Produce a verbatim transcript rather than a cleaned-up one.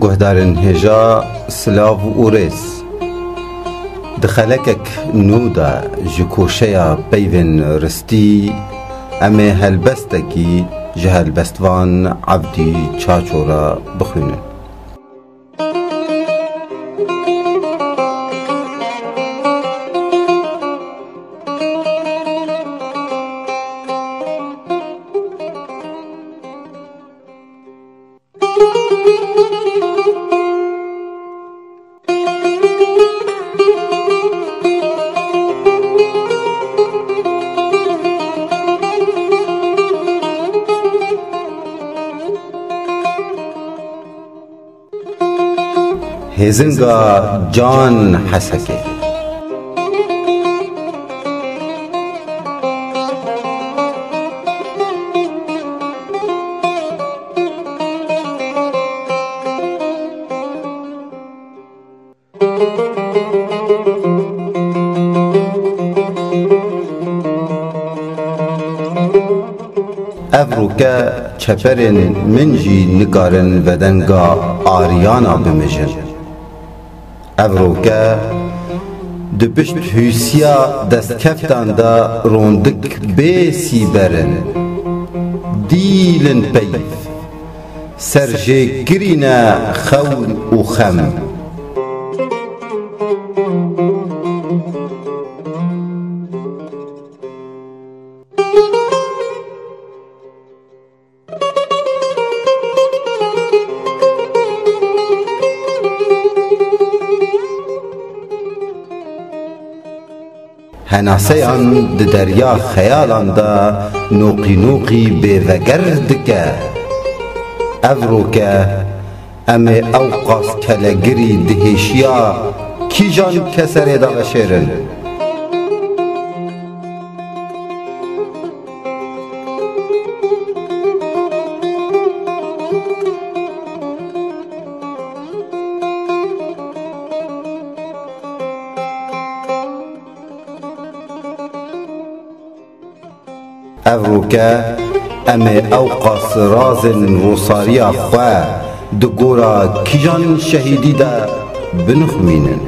Guhdarên hêja, silav û rêz. Di xelekek nû de ji koşeya peyvên ristî em ê helbestekî ji helbestvan Evdî Çaço re bixwînin. Hêzinga Can Hesekê. Evroke çeperên min jî nikarin vedenga Aryana bimijin. Evroke di pişt hûsiya destkeftan de rondik bê sîber in. Dîl in peyv. Serjêkirî ne xewn û xem. Henaseyan di derya xeyalan de noqînoqî bêveger dike. Evroke em ê ewqas kelegirî di hêşiya kîjan keserê de veşêrin? Evroke em ê ewqas razên rosariya xwe di gora kîjan şehîdî de binixmînin?